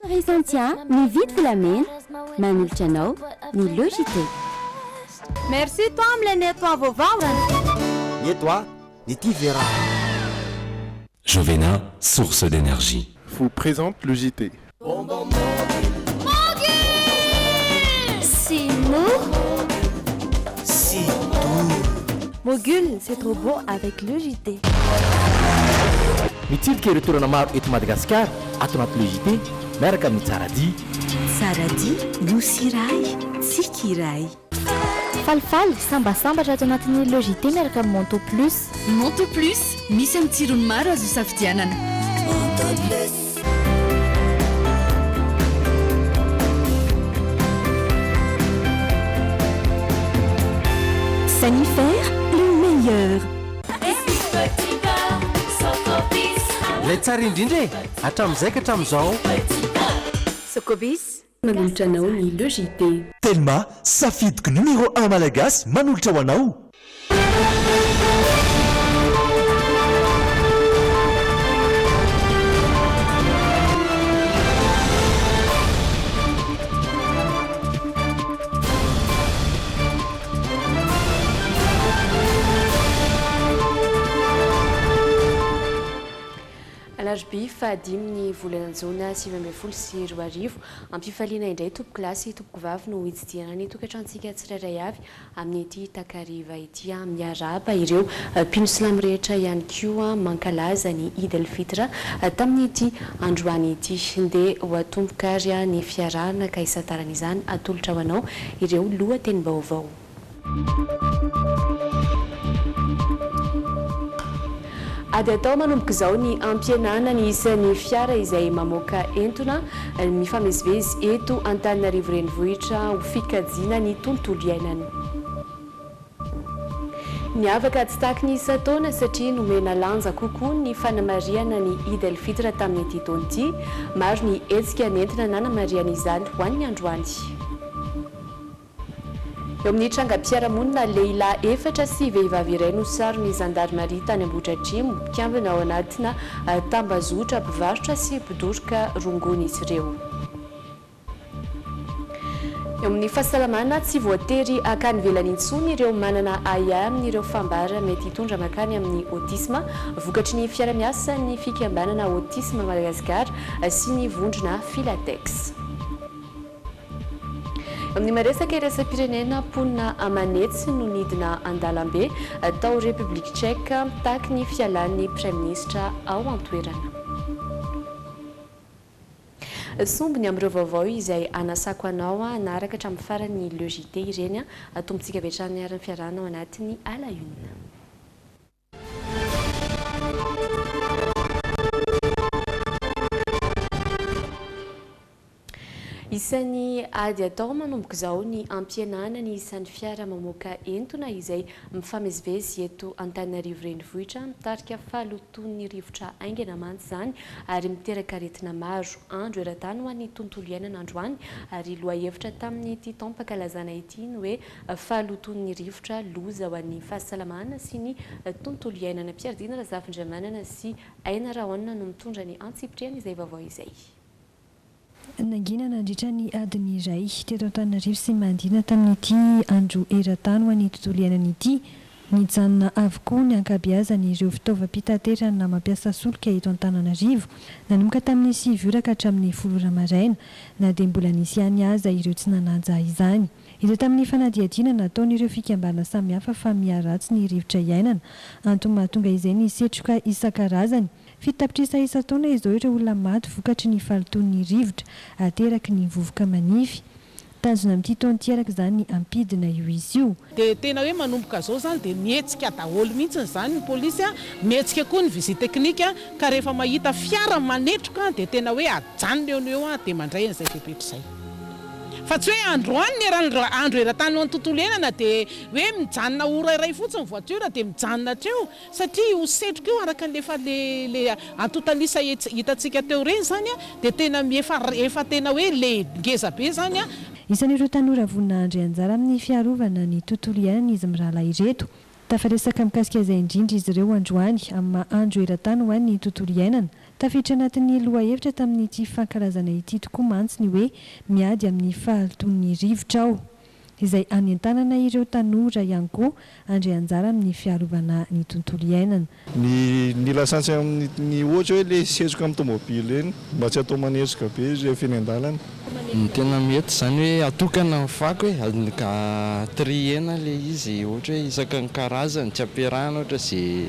Resantia mividy volamena manolotra anao ny Le JT. Merci toi amle nettoie vaovao an! Ny eto a, ny ity ve raha. Jovena, source d'énergie. Vous présente le JT. C'est mou. C'est doux. Mogul, c'est trop bon avec le JT. Mitsidika ireo toerana maro eto Madagasikara ato anaty Le JT miaraka amin'ny Tsaradia. Tsaradia, nosy iray, tsiky iray. Falifaly, sambasambatra ato anatin'ny Le JT miaraka amin'ny Monto Plus. Monto Plus, misy amin'ny tsirony maro azo isafidianana. Monto Plus. Sanifer, le meilleur. Ilay tsara indrindra e! Hatramin'izay ka hatramin'izao. Socobis, manolotra anao ny Le JT. Telma, safidiko numéro un malagasy manolotra ho anao. Alarobia fahadimy ny volana jona 2019. Ampifaliana indray tompokolahy sy tompokovavy no hitsidihana ny tokantranontsika tsirairay avy Amin'ity takariva ity aho miarahaba ireo mpino silamo rehetra ihany koa mankalaza ny Eid el Fitr tamin'ity androany ity. Ndeha ho atomboka ary ny fiarahana ka hisantarana izany atolotra ho anao ireo lohatenim-baovao. Ady atao manomboka izao ny hampihenana ny isan'ny fiara izay mamoaka entona mifamezivezy eto Antananarivo Renivohitra ho fikajiana ny tontolo iainana. Niavaka tsy tahaky ny isan-taona satria nomena lanja kokoa ny fanamarihana ny Eid el Fitr tamin'ity taona ity. Maro ny hetsika nentina nanamarihana izany ho an'ny androany. Eo amin'ny trangam-piarahamonina, lehilahy efatra sy vehivavy iray no saron'ny zandarimaria tany Ambohidratrimo. Mpikambana ao anatina tambazotra mpivarotra sy mpidoroka rongony izy ireo. Eo amin'ny fahasalamana, tsy voatery hakany ivelany intsony ireo manana ahiahy amin'ireo fambara mety hitondra mankany amin'ny autisme, vokatry ny fiara-miasan'ny fikambanana Autisme Madagascar sy ny vondrona Filatex. Amin'ny maresaka iraisam-pirenena, mponina aman'hetsiny no nidina an-dalambe tao République Tchèque mitaky ny fialan'ny Praiminisitra ao an-toerana. Sombiny amin'ireo vaovao izay anasako anao hanaraka hatramin'ny farany ny Le JT ireny. Atombontsika avy hatrany ary ny fiarahana ao anatin'ny À la une. Isan'ny ady atao manomboka izao ny hampihenana ny isan'ny fiara mamoaka entona izay mifamezivezy eto Antananarivo Renivohitra. Mitarika fahalotoan'ny rivotra haingana mantsy izany ary miteraka aretina maro. Andro eran-tany ho an'ny tontolo iainana androany ary lohahevitra tamin'ity taom-pankalazana ity ny hoe fahalotoan'ny rivotra, loza ho an'ny fahasalamana sy ny tontolo iainana. Pierre Dina Razafindriamanana sy Aina Rahona no mitondra ny antsipiriany izay vaovao izay. Nangina nandritra ny adiny iray teto Antananarivo sy manodidina tamin'ity andro eran-tany ho an'ny tontolo iainana ity. Nijanona avokoa ny ankabeazan'ireo fitaovam-pitaterana mampiasa solika eto Antananarivo nanomboka tamin'ny sivy ora ka hatramin'ny folo ora maraina, na dia mbola nisy ihany aza ireo tsy nanaja izany. Hita tamin'ny fanadihadiana nataon'ireo fikambanana samihafa fa miharatsy ny rivotra iainana, antony mahatonga izay ny setroka isan-karazany. Fito tapitrisa isan-taona izao ireo olona maty vokatry ny fahalotoan'ny rivotra ateraky ny vovoka manify. Tanjona amin'ity taona ity araka izany ny hampidina io isa io. Dia tena hoe manomboka izao izany dia mihetsika daholo mihitsy izany ny polisy, mihetsika koa ny visite technique ka rehefa mahita fiara manetroka dia tena hoe ajanona eo no eo dia mandray an'izay fepetra izay. Fa tsy hoe androany ny eran'ny andro eran-tany ho an'ny tontolo iainana dia hoe mijanona ora iray fotsiny ny voiture dia mijanona hatreo. Satria io setroka io araka ny efa le le antontan'isa hitantsika teo ireny izany an, dia tena efa efa tena hoe le ngeza be izany an. Isan'ireo tanora vonona handray anjara amin'ny fiarovana ny tontolo iainana izy mirahalahy ireto. Tafaresaka mikasika izay indrindra izy ireo androany amin'ny maha andro eran-tany ho an'ny tontolo iainana. Tafiditra anatin'ny lohahevitra tamin'ity fankalazana ity tokoa mantsy ny hoe miady amin'ny fahalotoan'ny rivotra aho. Izay hanentanana ireo tanora ihany koa handray anjara amin'ny fiarovana ny tontolo iainana. Ny ny lasantsy amin'ny ny ohatra hoe le setroka amin'ny tomobile iny mba tsy atao manetroka be izy rehefa eny an-dalana. Ny tena mety izany hoe atokana ny fako e, ka trier-na le izy ohatra hoe isaka ny karazany, tsy ampiarahana ohatra ze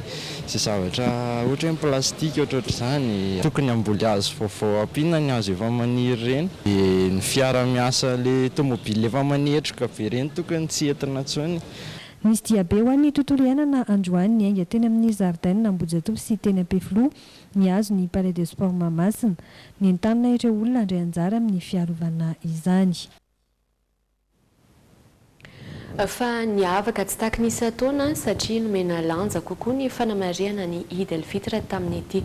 ze zavatra ohatra hoe ny plastique ohatrohatr'izany, tokony hamboly hazo vaovao ampiana ny hazo efa maniry ireny, de ny fiara miasa le tomobile efa manetroka be ireny tokony tsy entina intsony. Nisy diabe ho an'ny tontolo iainana androany niainga teny amin'ny zaridaina Ambohijatovo sy teny Ampefiloha nihazo ny Palais de Sport Mahamasina. Nentanina ireo olona handray anjara amin'ny fiarovana izany. Fa niavaka tsy taky ny isan-taona satria nomena lanja kokoa ny fanamarihana ny Eid el-Fitr tamin'ity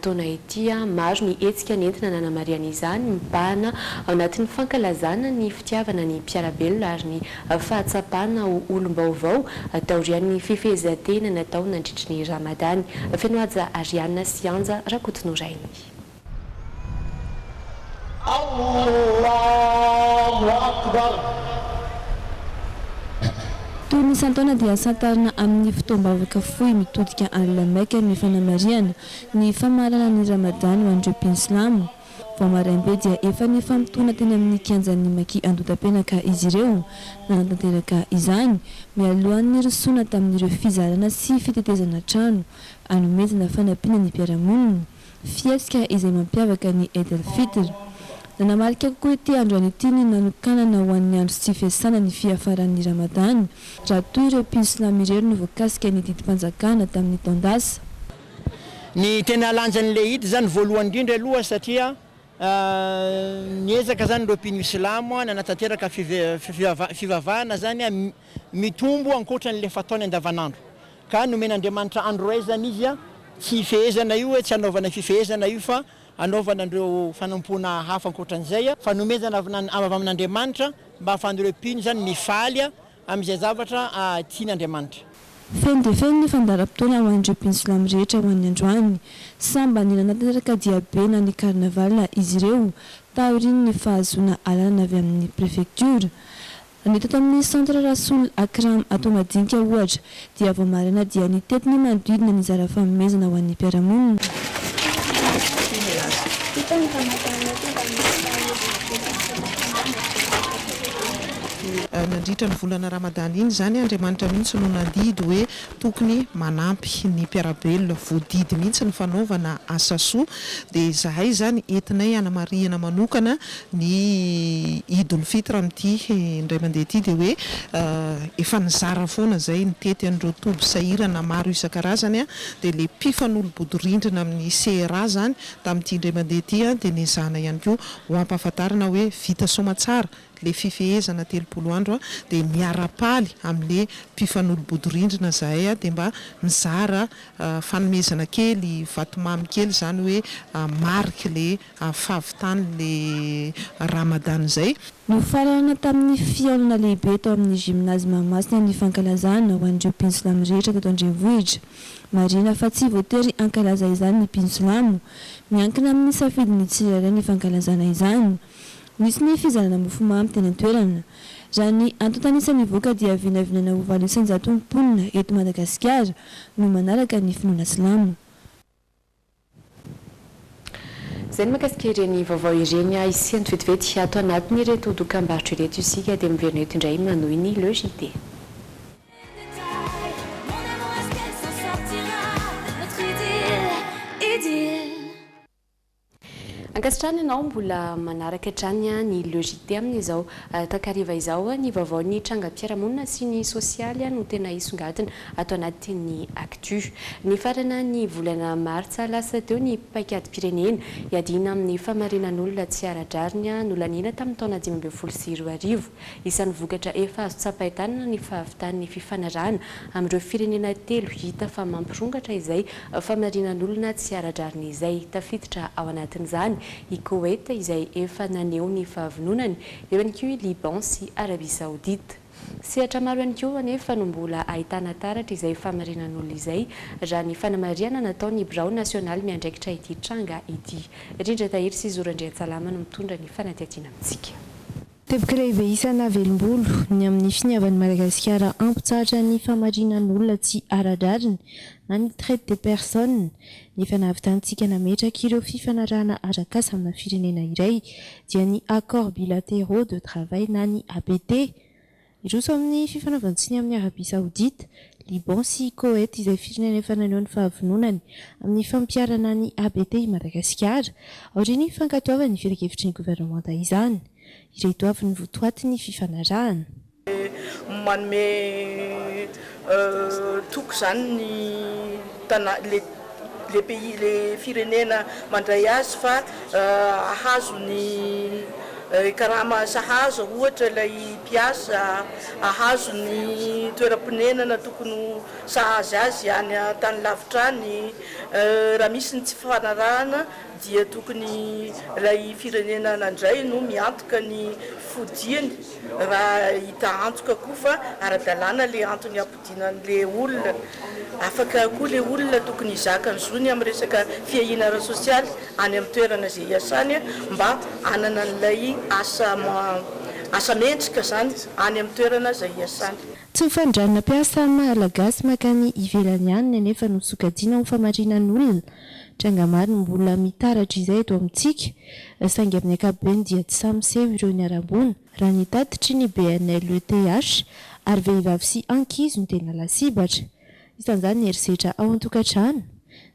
taona ity. Maro ny hetsika nentina nanamarihana izany, mibahana ao anatin'ny fankalazana ny fitiavana ny mpiara-belona ary ny fahatsapana ho olom-baovao taorian'ny fifehezan-tena natao nandritry ny Ramadany. Fenohaja Ariane sy Anja Rakotonorainy. Allahu Akbar. Toy ny isan-taona dia santarina amin'ny fotoam-bavaka fohy mitodika any La Mecque ny fanamarihana ny famaranana ny Ramadany ho an'ireo mpino silamo. Vao maraim-be dia efa nifamotoana teny amin'ny kianjan'ny Maki Andotapenaka izy ireo nanatanteraka izany, mialohan'ny nirosoana tamin'ireo fizarana sy fitetezana trano hanomezana fanampiana ny mpiara-monina, fihetsika izay mampiavaka ny Eid al-Fitr. Nanamarika kokoa ity androany ity ny nanokanana ho an'ny andro tsy fiasana ny fiafaran'ny Ramadany, raha toa ireo mpino silamo ireo no voakasika ny didim-panjakana tamin'ny taon-dasa. Ny tena lanjan'ilay Eid izany voalohany indrindra aloha satria niezaka izany ireo mpino silamo nanatanteraka fivavahana izany mitombo ankoatran'ilay fataony andavanandro. Ka nomen'Andriamanitra andro iray izany izy tsy hifehezana io, tsy hanaovana fifehezana io fa hanaovana an'ireo fanompoana hafa ankoatran'izay. Fanomezana avy amin'Andriamanitra mba hahafahan'ireo mpino izany mifaly amin'izay zavatra tian'Andriamanitra. Feno dia feno ny fandaharam-potoana ho an'ireo mpino silamo rehetra ho an'ny androany. Sambany nanatanteraka diabe na ny carnaval izy ireo taorian'ny fahazoana alalana avy amin'ny prefektiora. Ny teto amin'ny Centre Rasoul Akram ato Madinika ohatra dia vao maraina dia nitety ny manodidina nizara fanomezana ho an'ny mpiara-monina. Nandritra ny volana Ramadany iny izany, Andriamanitra mihitsy no nandidy hoe tokony manampy ny mpiara-belona, voadidy mihitsy ny fanaovana asa soa, dia izahay izany entinay hanamarihana manokana ny Eid ul Fitr amin'ity indray mandeha ity dia hoe efa nizara foana izay nitety an'ireo toby sahirana maro isan-karazany dia ilay mpifanolo-bodirindrina amin'ny CRA izany tamin'ity indray mandeha ity dia nezahana ihany koa ho ampahafantarina hoe vita soamatsara ilay fifehezana 30 andro dia miara-paly amin'ilay mpifanolo-bodirindrina izahay dia mba mizara fanomezana kely, vatomamy kely izany hoe marik'ilay fahavitan'ilay Ramadan izay. Nofaranana tamin'ny fihaonana lehibe tao amin'ny Gymnase Mahamasina ny fankalazana ho an'ireo mpino silamo rehetra teto an-drenivohitra. Marihina fa tsy voatery hankalaza izany ny mpino silamo. Miankina amin'ny safidin'ny tsirairay ny fankalazana izany. Nisy ny fizarana mofomamy teny an-toerana. Raha ny antontan'isa nivoaka dia vinavinaina ho 8% ny mponina eto Madagasikara no manaraka ny finoana silamo. Izay ny mahakasika ireny vaovao ireny. Hisento vetivety ato anatin'ireto dokambarotra ireto isika dia miverina eto indray manohy ny Le JT. Ankasitrahana ianao mbola manaraka hatrany ny Le JT amin'izao takariva izao. Ny vaovaon'ny trangam-piarahamonina sy ny sosialy no tena hisongadina ato anatin'ny Actu. Nifarana ny volana martsa lasa teo ny paikadim-pirenena hiadiana amin'ny famarinan'olona tsy ara-drariny nolaniana tamin'ny taona 2015. Isan'ny vokatra efa azo tsapain-tanana ny fahavitan'ny fifanarahana amin'ireo firenena telo hita fa mampirongatra izay famarinan'olona tsy ara-drariny izay. Tafiditra ao anatin'izany i Koweït izay efa naneho ny fahavononany, eo ihany koa i Liban sy Arabie Saoudite. Sehatra maro ihany koa anefa no mbola ahitana taratra izay famarinan'olona izay, raha ny fanamarihana nataon'ny birao nasionaly miandraikitra ity tranga ity. Rindra Tahiry sy Zo Randriantsalama no mitondra ny fanadihadiana amintsika. Teboka lehibe isana velombolo ny amin'ny finiavan'i Madagasikara hampitsahatra ny famarinan'olona tsy ara-drariny na ny traite des personnes nefa nahavitantsika nametraka ireo fifanarahana arak'asa amina firenena iray dia ny Accords bilatéraux de travail na ny ABT. Hiroso amin'ny fifanaovan-tsiny amin'i Arabia Saodita, Liban sy Koety izay firenena efa naneho ny fahavononany amin'ny fampiharana ny ABT i Madagasikara, aorian'ny fankatoavan'ny filankevitry ny governemanta izany. Ireto avy ny votoatin'ny fifanarahana. Manome toky izany ny tana, le le pays, le firenena mandray azy fa hahazo ny karama sahaza ohatra ilay mpiasa, hahazo ny toeram-ponenana tokony ho sahaza azy any an-tany lavitra any. Raha misy ny tsy fifanarahana dia tokony ilay firenena nandray no miantoka ny fodiany raha hita antoka koa fa ara-dalàna ilay antony hampodiana an'ilay olona. Afaka koa ilay olona tokony hizaka ny zony amin'ny resaka fiahiana ara-sosialy any amin'ny toerana izay iasany mba hanana an'ilay asa asa mendrika izany any amin'ny toerana izay iasany. Tsy ny fanondranana mpiasa malagasy mankany ivelany ihany anefa no sokajiana ho famarinan'olona. Tranga maro no mbola mitaratra izay eto amintsika, saingy amin'ny ankapobeny dia tsy sahy miseho ireo niharam-boina, raha ny tatitry ny BNLETH, ary vehivavy sy ankizy no tena lasibatra. Isan'izany ny herisetra ao an-tokantrano,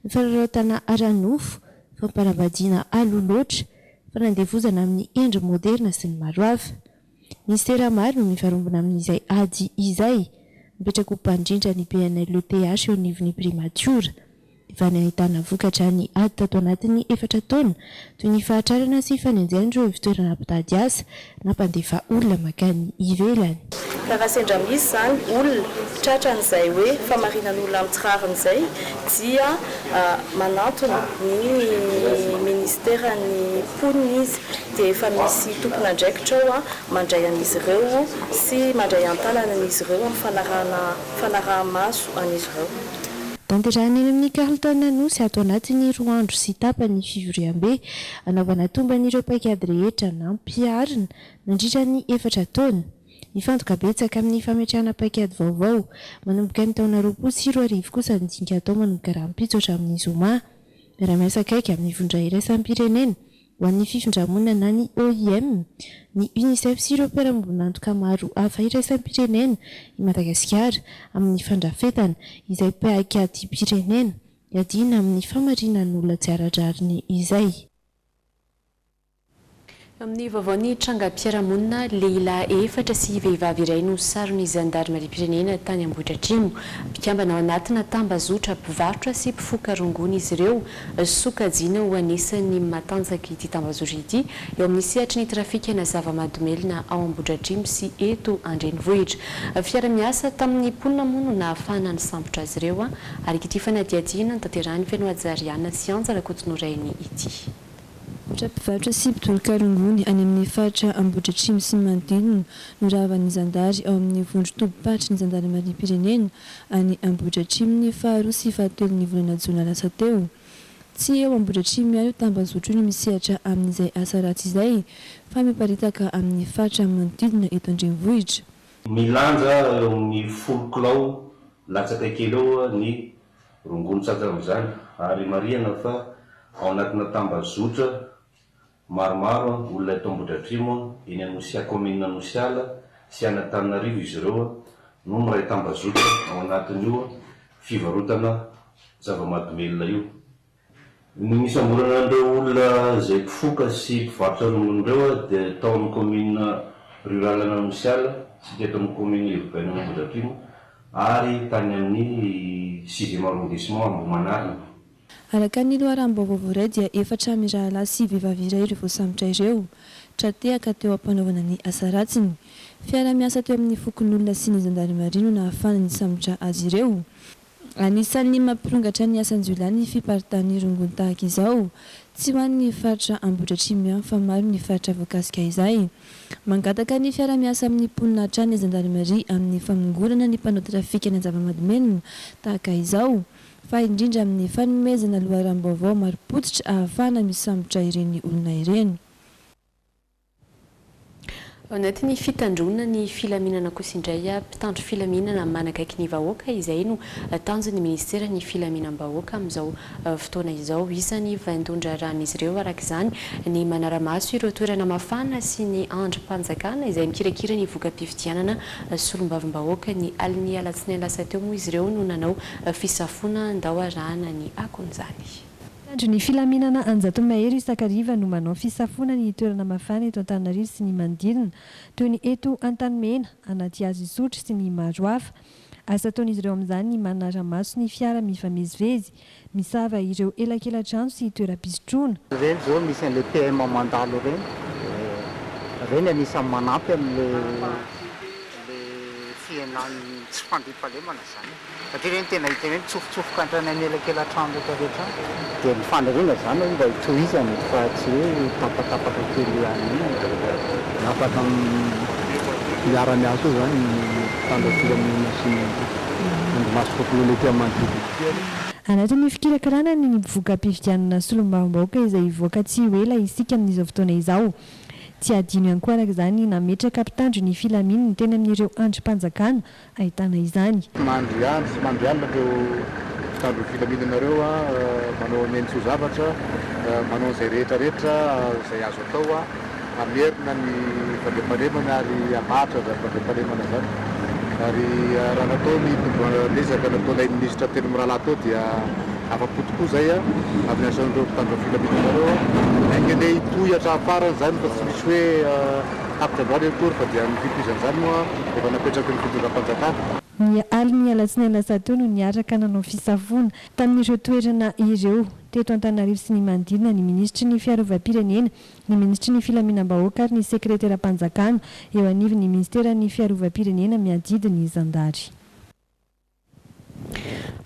ny fanararaotana ara-nofo, fampanambadiana aloha loatra, fanandevozana amin'ny endriny moderina sy ny maro hafa. Minisitera maro no mifarombona amin'izay ady izay. Mipetraka ho mpandrindra ny BNLETH eo anivon'ny Primatiora. Efa nahitana vokatra ny ady tato anatin'ny efatra taona, toy ny fahatrarana sy fanenjehana ireo ivontoerana mpitady asa na mpandefa olona mankany ivelany. Ka raha sendra misy izany olona tratran'izay hoe famarinan'olona amin'ny tsy rariny izay dia manantona ny ministeran'ny mponina izy dia efa misy tompon'andraikitra ao mandray an'izy ireo sy mandray an-tanana an'izy ireo amin'ny fanarahana fanaraha-maso an'izy ireo. Tanterahina eny amin'ny Carlton Anosy ato anatin'ny roa andro sy tapany ny fivoriambe hanaovana tomban'ireo paikady rehetra nampiharina nandritra ny efatra taona. Hifantoka betsaka amin'ny fametrahana paikady vaovao manomboka ny taona 2020 kosa ny dinika atao manomboka rahampitso hatramin'ny zoma. Miara-miasa akaiky amin'ny vondrona iraisam-pirenena ho an'ny fifindramonina na ny OIM, ny Unicef sy ireo mpiara-miombon'antoka maro hafa iraisam-pirenena i Madagasikara amin'ny fandrafetana izay paikadim-pirenena hiadiana amin'ny famarinan'olona tsy ara-drariny izay. Amin'ny vaovaon'ny trangam-piarahamonina, lehilahy efatra sy vehivavy iray no saron'ny zandarimariam-pirenena tany Ambohidratrimo. Mpikambana ao anatina tambazotra mpivarotra sy mpifoka rongony izy ireo. Sokajiana ho anisan'ny matanjaka ity tambazotra ity eo amin'ny sehatry ny trafikana zava-mahadomelina ao Ambohidratrimo sy eto an-drenivohitra. Fiara-miasa tamin'ny mponina moa no nahafahana nisambotra azy ireo, araka ity fanadihadiana notanterahin'i Fenohajariana sy Anja Rakotonorainy ity. Ohatra mpivarotra sy mpidoroka rongony any amin'ny faritra Ambohidratrimo sy ny manodidina no ravan'ny zandary ao amin'ny vondron-tobim-paritry ny zandarimariam-pirenena any Ambohidratrimo ny faharoa sy fahatelon'ny volana jona lasa teo. Tsy eo Ambohidratrimo ihany io tambazotra io no misehatra amin'izay asa ratsy izay fa miparitaka amin'ny faritra manodidina eto an-drenivohitra. Milanja eo amin'ny folo kilao latsaka kely eo ny Rongony tratra amin'izany ary marihana fa ao anatina tambazotra maromaro olona eto Ambohidratrimo, eny Anosiala, kaominina Anosiala sy any Antananarivo izy ireo no miray tambazotra ao anatin'io fivarotana zava-mahadomelina io. Ny nisamborana an'ireo olona izay mpifoka sy mpivarotra rongony ireo dia tao amin'ny kaominina rurale an'Anosiala sy teto amin'ny kaominina urbaine an'Ambohidratrimo ary tany amin'ny sixième arrondissement Ambohimanarina. Araka ny loharanom-baovao voaray dia efatra mirahalahy sy vehivavy iray ireo voasambotra ireo, tra-tehaka teo am-panaovana ny asa ratsiny. Fiaraha-miasa teo amin'ny fokonolona sy ny zandarimaria no nahafahana nisambotra azy ireo. Anisan'ny mampirongatra ny asan-jiolahy ny fiparitahan'ny rongony tahaka izao. Tsy ho an'ny faritra Ambohidratrimo ihany fa maro ny faritra voakasika izay. Mangataka ny fiara-miasa amin'ny mponina hatrany ny zandarimaria amin'ny famongorana ny mpanao trafikana zava-mahadomelina tahaka izao, fa indrindra amin'ny fanomezana loharanom-baovao marim-pototra ahafahana misambotra ireny olona ireny. Ao anatin'ny fitandroana ny filaminana kosa indray, mpitandro filaminana manakaiky ny vahoaka, izay no tanjon'ny minisiteran'ny filaminam-bahoaka amin'izao fotoana izao. Isan'ny vaindohan-draharahan'izy ireo araka izany ny manara-maso ireo toerana mafana sy ny andrim-panjakana izay mikirakira ny voka-pifidianana solombavambahoaka. Ny alin'ny alatsinainy lasa teo moa izy ireo no nanao fisafoana ndao arahana ny akon'izany. Mpitandro ny filaminana an-jatony mahery isan-kariva no manao fisafoana ny toerana mafana eto Antananarivo sy ny manodidina, toy ny eto Antanimena, Anatihazo Isotry sy ny maro hafa. Asa ataon'izy ireo amin'izany ny manara-maso ny fiara mifamezivezy, misava ireo elakela-trano sy toeram-pisotroana. Ireny izao misy an'ilay PM mandalo ireny, ireny anisan'ny manampy amin'ilay fihenan'ny tsy fandriampahalemana izany e. Satria ireny tena hita hoe mitsofotsofoka hatrany amin'ny elakelan-trano rehetra rehetra any. Dia ny faniriana izany hoe mba hitohizany fa tsy hoe tapatapaka kely ihany iny. Afaka miara-miasa eo izany ny mpitandro filaminana sy ny andrimasom-pokonolona ety amin'ny manodidina ety. Anatin'ny fikirakirana ny voka-pifidianana solombavambahoaka izay hivoaka tsy ho ela isika amin'izao fotoana izao. Tsy hadino ihany koa araka izany ny nametraka mpitandro ny filaminana teny amin'ireo andrim-panjakana ahitana izany. Tsy mandry andro tsy mandry alina ireo mpitandro ny filaminana ireo manao an'entso zavatra, manao an'izay rehetra rehetra izay azo atao hamerina ny fandriampahalemana ary hamaritra izany fandriampahalemana izany. Ary raha natao ny tomban'ezaka nataonay minisitra telo mirahalahy teo dia afa-po tokoa izay amin'ny asan'ireo mpitandro ny filaminana ireo. Enga anie hitohy hatramin'ny farany izany fa tsy misy hoe Tapitra androany ny tour fa dia ny fitohizan'izany moa efa napetraky ny fitondram-panjakana. Ny alin'ny alatsinainy lasa teo no niaraka nanao fisafoana tamin'ireo toerana ireo teto Antananarivo sy ny manodidina ny minisitry ny Fiarovam-pirenena, ny minisitry ny Filaminam-bahoaka ary ny sekreteram-panjakana eo anivon'ny minisiteran'ny Fiarovam-pirenena miadidy ny zandary.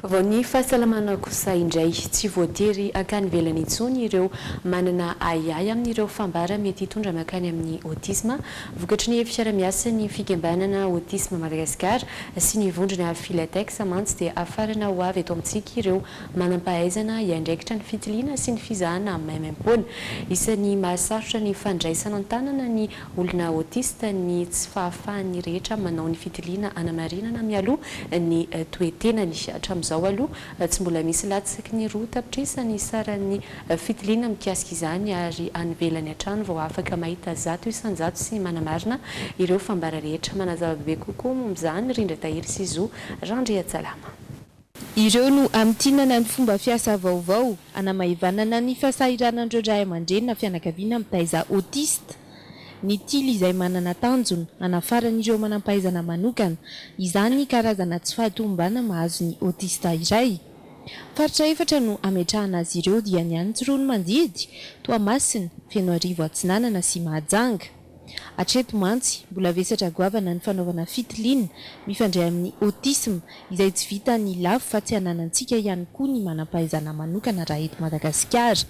Vaovaon'ny fahasalamana kosa indray, tsy voatery hankany ivelany intsony ireo manana ahiahy amin'ireo fambara mety hitondra mankany amin'ny autisme, vokatry ny fiara-miasan'ny fikambanana Autisme Madagascar sy ny vondrona Filatex mantsy dia hafarana ho avy eto amintsika ireo manam-pahaizana hiandraikitra ny fitiliana sy ny fizahana maimaimpoana. Isan'ny mahasarotra ny fandraisana an-tanana ny Olona autiste ny tsy fahafahan'ny rehetra manao ny fitiliana hanamarinana mialoha ny toe-tenany. Hatramin'izao aloha, tsy mbola misy latsaky ny 2 tapitrisa ny saran'ny fitiliana mikasika izany ary any ivelany hatrany vao afaka mahita 100% sy manamarina ireo fambara rehetra. Manazava bebe kokoa momba izany Rindra Tahiry sy Zo Randriantsalama. Ireo no hamintinana ny fomba fiasa vaovao hanamaivanana ny fahasahiranan'ireo ray aman-dreny na fianakaviana mitaiza autiste. Ny Tily izay manana tanjona hanafaran'ireo manampahaizana manokana izany karazana tsy fahatomombanana mahazo ny autiste iray. Faritra efatra no hametrahana azy ireo dia ny any Tsiroanomandidy, Toamasina, Fenoarivo Atsinanana sy Mahajanga. Hatreto mantsy, mbola vesatra goavana ny fanaovana fitiliana mifandray amin'ny autisme, izay tsy vitan'ny lafo fa tsy ananantsika ihany koa ny manam-pahaizana manokana raha eto Madagasikara.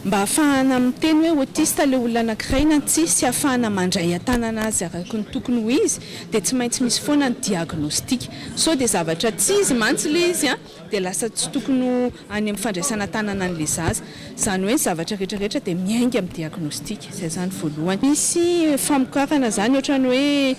Mba hahafahana miteny hoe autiste ilay olona anankiray na tsia sy hahafahana mandray an-tanana azy araka ny tokony ho izy dia tsy maintsy misy foana ny diagnostic. Sao dia zavatra tsy izy mantsy ilay izy an! dia lasa tsy tokony ho any amin'ny fandraisana an-tanana an'ilay zaza. Izany hoe ny zavatra rehetra rehetra dia miainga amin'ny diagnostic. Izay izany voalohany. Misy famokarana izany ohatran'ny hoe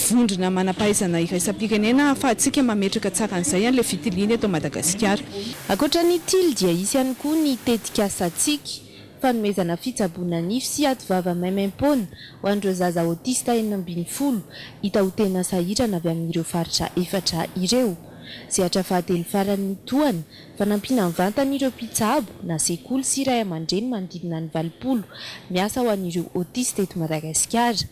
vondrona manam-pahaizana iraisam-pirenena ahafahantsika mametraka tsara an'izay an'ilay fitiliana eto Madagasikara. Ankoatra ny tily dia hisy ihany koa ny tetikasa Tsiky, fanomezana fitsaboana nify sy ativava maimaimpoana ho an'ireo zaza autiste 16 hita ho tena sahirana avy amin'ireo faritra efatra ireo. Sehatra fahatelo farany ny tohana, fanampiana mivantana ireo mpitsabo na sekoly sy ray aman-dreny manodidina ny 80 miasa ho an'ireo autiste eto Madagasikara.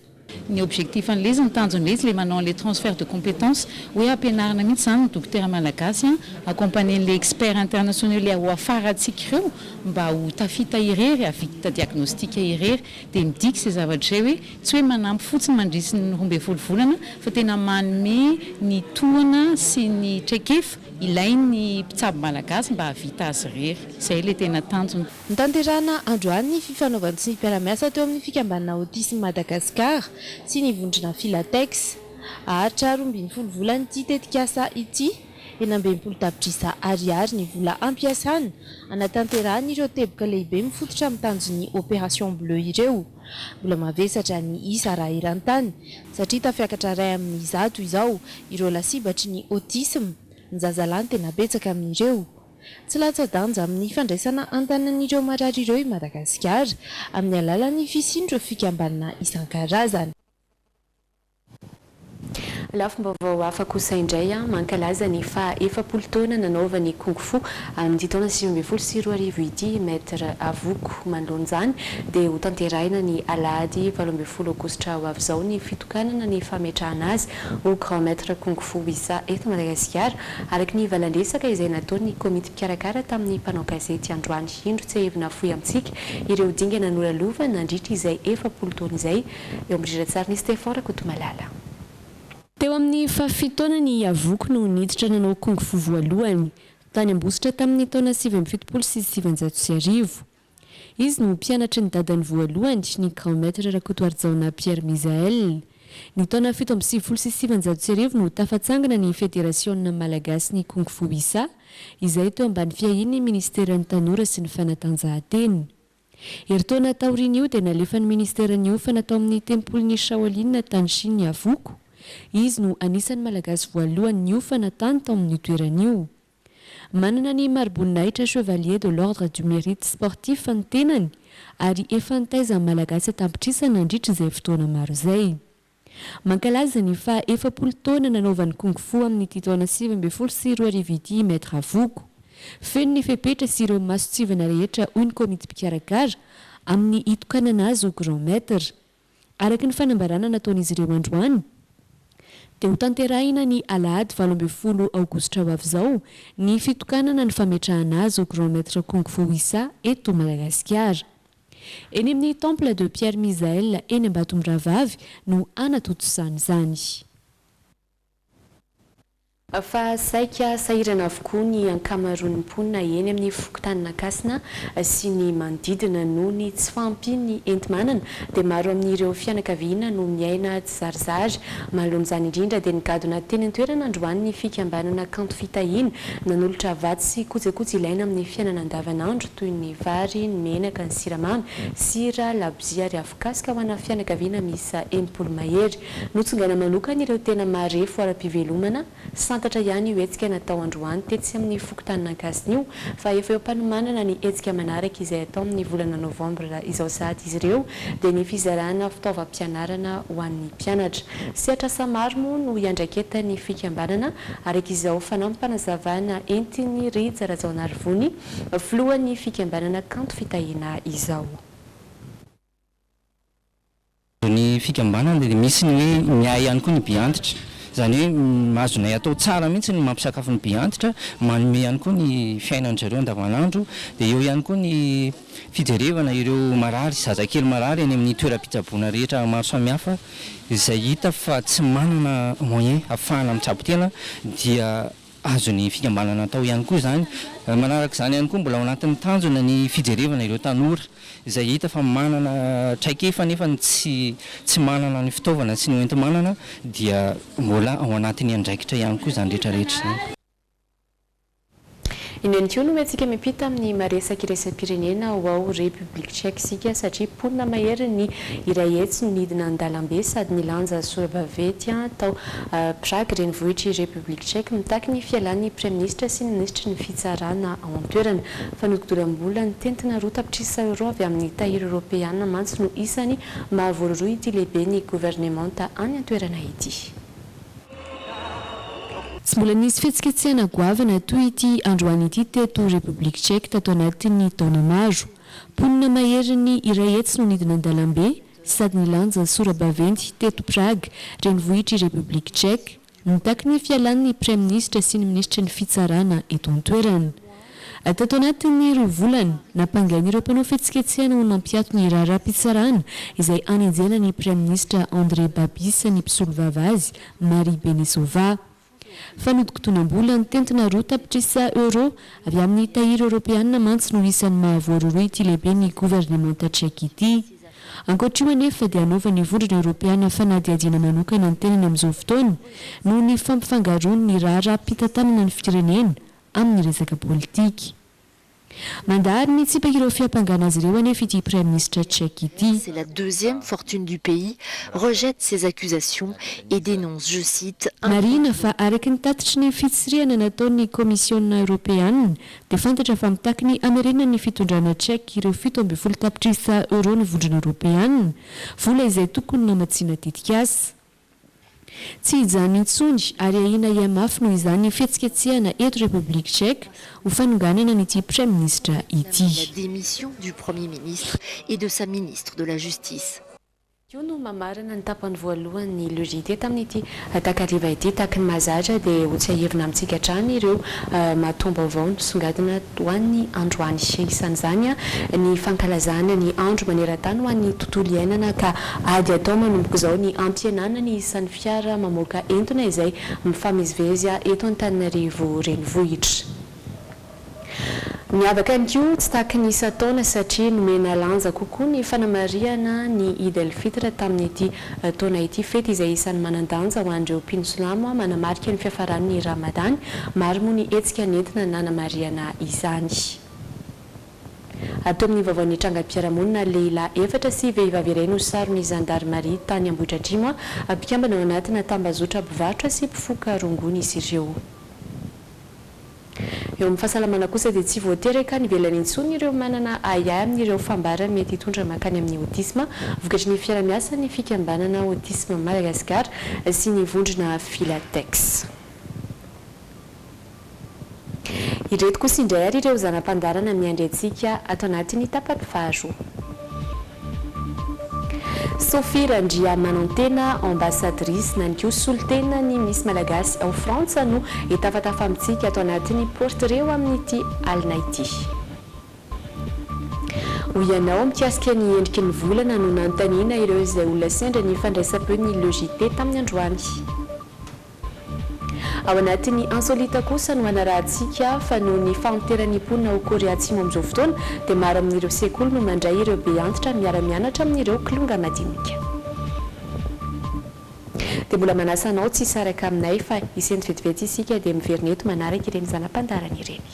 Ny objectif an'ilay izy, ny tanjon'ilay izy ilay manao an'ilay transfert de compétence, hoe ampianarina mihitsy izany ny dokotera malagasy an, accompagner-n'ilay experts internationaux ilay ho afarantsika ireo mba ho tafita irery, hahavita diagnostic irery. Dia midika izay zavatra izay hoe tsy hoe manampy fotsiny mandrisy ny 12 volana fa tena manome ny tohana sy ny traikefa ilain'ny mpitsabo malagasy mba hahavita azy irery. Izay ilay tena tanjona. Notanterahina androany ny fifanaovan-tsonia mpiara-miasa teo amin'ny fikambanana Autisme Madagascar sy ny vondrona Filatex. Haharitra 12 volana ity tetikasa ity. 66 tapitrisa ariary ny vola ampiasana hanatanterahana ireo teboka lehibe mifototra amin'ny tanjon'ny Opération Bleu ireo. Mbola mavesatra ny isa raha eran-tany satria tafiakatra 100 izao ireo lasibatry ny autisme, ny zazalahy no tena betsaka amin'ireo. Tsy latsa-danja amin'ny fandraisana an-tanan'ireo marary ireo i Madagasikara amin'ny alalan'ny fisian'ireo fikambanana isan-karazany. Lafim-baovao hafa kosa indray, mankalaza ny faha 40 taona nanaovany Kung Fu amin'ity taona 2019 ity i Maître Avoko. Manoloana izany dia hotanterahina ny alahady 18 aogositra ho avy izao ny fitokanana ny fametrahana azy ho Grand Maître Kung Fu Wisa eto Madagasikara, araka ny valan-dresaka izay nataon'ny komity mpikarakara tamin'ny mpanao gazety androany. Indro tsiahivina fohy amintsika ireo dingana nolalovana nandritra izay 40 taona izay Eo amin'ny rindran-tsarin'i Stefan Rakotomalala. Teo amin'ny fahafito taonany i Avoko no niditra nanao kung fu voalohany, tany Ambositra tamin'ny taona 1979. Izy no mpianatry ny dadany voalohany, ny Grand Maître Rakotoarijaona Pierre Mizael. Ny taona 1997 no tafatsangana ny Federasiona Malagasin'ny Kung Fu Wisa, izay teo ambany fiahian'ny Minisiteran'ny Tanora sy ny Fanatanjahantena. Herintaona taorian'io dia nalefan'ny minisitera niofana tao amin'ny tempolin'i Shaolin tany Chine i Avoko. Izy no anisan'ny Malagasy voalohany niofana tany tao amin'io toerana io. Manana ny mariboninahitra Chevalier de l'Ordre du Mérite Sportif ny tenany ary efa nitaiza Malagasy an-tapitrisa nandritra izay fotoana maro izay. Mankalaza ny faha 40 taona nanaovany Kung Fu amin'ity taona 2019 ity i Maître Avoko. Feno ny fepetra sy ireo mason-tsivana rehetra hoy ny komity mpikarakara amin'ny hitokanana azy ho Grand Maître. Araka ny fanambarana nataon'izy ireo androany dia hotanterahina ny alahady 18 aogositra ho avy izao ny fitokanana ny fametrahana azy ho Grand Maître Kung Fu Wisa eto Madagasikara. Eny amin'ny Temple de Pierre Misael eny Ambatomirahavavy no hanatontosana izany. Fa saika sahirana avokoa ny ankamaroan'ny mponina eny amin'ny fokontanin'Ankasina sy ny manodidina noho ny tsy fahampian'ny enti-manana dia maro amin'ireo fianakaviana no miaina tsizarizary. Manoloana izany indrindra dia nigadona teny an-toerana androany ny fikambanana Kanto Fitahiana nanolotra vatsy sy kojakoja ilaina amin'ny fiainana andavanandro toy ny vary, ny menaka, ny siramamy, sira, labozia ary afokasika ho ana fianakaviana miisa 60 mahery. Notsongaina manokana ireo tena marefo ara-pivelomana, santatra ihany io hetsika natao androany tetsy amin'ny fokontanin'Ankasina io fa efa eo am-panomanana ny hetsika manaraka izay hatao amin'ny volana novambra izao sahady izy ireo dia ny fizarana fitaovam-pianarana ho an'ny mpianatra. Sehatr'asa maro moa no iandraiketan'ny fikambanana araka izao fanampim-panazavana entin'i Rija Rajaonarivony, filohan'ny fikambanana Kanto Fitahiana izao. Ny fikambanana dia misy ny hoe miahy ihany koa ny be antitra, izany hoe azonay atao tsara mihitsy ny mampisakafo ny be antitra, manome ihany koa ny fiainan-dry zareo andavanandro, dia eo ihany koa ny fijerevana ireo marary, zazakely marary eny amin'ny toeram-pitsaboana rehetra maro samihafa izay hita fa tsy manana moyen ahafahana mitsabo tena dia azon'ny fikambanana atao ihany koa izany. Manaraka izany ihany koa mbola ao anatin'ny tanjona ny fijerevana ireo tanora izay hita fa manana traikefa nefa tsy tsy manana ny fitaovana sy ny hoenti-manana dia mbola ao anatin'ny andraikitra ihany koa izany rehetra rehetra izany. Iny ihany koa no hoentsika miampita amin'ny maresaka iraisam-pirenena ho ao République Tchèque isika satria mponina maherin'ny 100 no nidina an-dalambe sady nilanja sora-baventy tao Prague renivohitr'i République Tchèque mitaky ny fialan'ny Praiminisitra sy ny Minisitry ny Fitsarana ao an-toerana. Fanodikodinam-bola nitentina 2 tapitrisa euros avy amin'ny tahiry eoropeana mantsy no isany mahavoarohirohy ity lehiben'ny governemanta any an-toerana ity. Tsy mbola nisy fihetsiketsehana goavana toy ity androany ity teto République Tchèque tato anatin'ny taona maro. Mponina maherin'ny 100 no nidina an-dalambe sady nilanja sora-baventy teto Prague, renivohitr'i République Tchèque, nitaky ny fialan'ny Praiminisitra sy ny minisitry ny Fitsarana eto an-toerana. Tato anatin'ny roa volana, nampangain'ireo mpanao fihetsiketsehana ho nampiato ny raharaham-pitsarana izay anenjehana ny Praiminisitra Andrej Babis ny mpisolovava azy, Marie Benesova. Fanodikodinam-bola nitentina roa tapitrisa euros avy amin'ny tahiry eoropeanina mantsy no isan'ny mahavoarohirohy ity lehiben'ny governemanta tchèque ity. Ankoatra io anefa dia anaovan'ny Vondrona Eoropeana fanadihadiana manokana ny tenany amin'izao fotoana noho ny fampifangaroany ny raharaham-pitantanana ny firenena amin'ny resaka politika. Mandà ary mitsipaka ireo fiampangana azy ireo anefa ity Praiminisitra tchèque ity. C'est la deuxième fortune du pays, rejette ces accusations et dénonce, je cite, un. Marihina fa araka ny tatitry ny fitsirihana nataon'ny Kaomisiona Eoropeanina dia fantatra fa mitaky ny hamerenana ny fitondrana tchèque ireo 17 tapitrisa euros ny Vondrona Eoropeanina, vola izay tokony namatsiana tetikasa. Tsy hijanona intsony ary ahiana hihamafy noho izany ny fihetsiketsehana eto République Tchèque ho fanonganana an'ity Praiminisitra ity. La démission du Premier ministre et de sa ministre de la Justice. Io no mamarana ny tapany voalohan'ny Le JT tamin'ity takariva ity. Tahaky ny mahazatra dia hotsiahivina amintsika hatrany ireo matoam-baovao nisongadina ho an'ny androany. Isan'izany ny fankalazana ny andro maneran-tany ho an'ny tontolo iainana ka ady atao manomboka izao ny hampihenana ny isan'ny fiara mamoaka entona izay mifamezivezy eto Antananarivo renivohitra. Miavaka ihany koa tsy tahaky ny isan-taona satria nomena lanja kokoa ny fanamarihana ny Eid el-Fitr tamin'ity taona ity, fety izay isan'ny manan-danja ho an'ireo mpino silamo manamarika ny fiafaran'ny Ramadany. Maro moa ny hetsika nentina nanamarihana izany. Teo amin'ny vaovaon'ny trangam-piarahamonina, lehilahy efatra sy vehivavy iray no saron'ny zandarimaria tany Ambohidratrimo. Mpikambana ao anatina tambazotra mpivarotra sy mpifoka rongony izy ireo. Eo amin'ny fahasalamana kosa dia tsy voatery hankany ivelany intsony ireo manana ahiahy amin'ireo fambara mety hitondra mankany amin'ny autisme vokatry ny fiarahamiasan'ny fikambanana Autisme Madagascar sy ny vondrona Filatex. Ireto kosa indray ary ireo zana-pandaharana miandry antsika ato anatin'ny tapany faharoa. Sophie Randriamanantena, ambassadrice na ny koa solontenan'ny Miss Malagasy ao Frantsa no hitafatafa amintsika ato anatin'ny Portrait ho amin'ity alina ity. Hoy ianao mikasika ny endriky ny volana no nanontaniana ireo izay olona sendra ny fandraisam-peon'ny Le JT tamin'ny androany. Ao anatin'ny Insolite kosa no hanarahantsika fa noho ny fahanteran'ny mponina ao Korea Atsimo amin'izao fotoana dia maro amin'ireo sekoly no mandray ireo be antitra miara-mianatra amin'ireo kilonga madinika. Dia mbola manasa anao tsy hisaraka aminay fa hisento vetivety isika dia miverina eto manaraka ireny zana-pandaharana ireny.